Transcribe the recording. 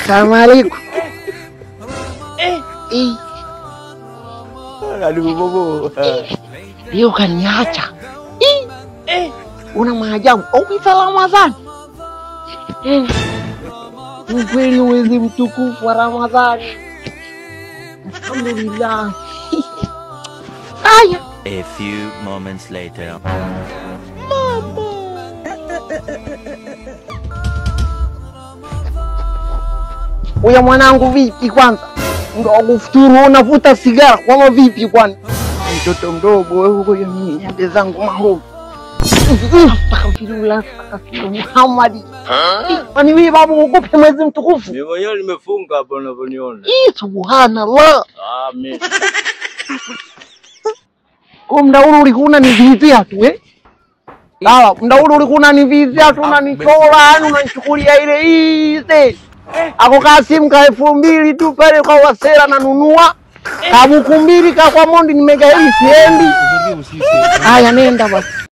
Salamu alaikum. Aduh bobo. Leo kaniacha. Una maajabu. Ukisa Ramadhani. Ukweli mwezi mtukufu wa Ramadhani. Alhamdulillah. Aya. A few moments later. Mama. Uya mwanangu vipi kwanza? Ndo kufuturu unavuta sigara kwa vipi kwani? Mtoto mdogo wewe huko mimi niende zangu mahovu. Astaghfirullah, astaghfirullah Muhammad. Kwani wewe babu ukope mwezi mtukufu? Mimi mwenyewe nimefunga hapo unavyoniona. Subhanallah. Amen. Kwa muda ule ulikuwa unanivizia tu eh? Sawa, muda ule ulikuwa unanivizia tu unanichora, yani unanichukulia ile ize. Ako kasimu ka 2000 tu pale kwa wasera nanunua. Kabuku mbili ka kwa mondi nimega hii siendi. Haya nenda basi.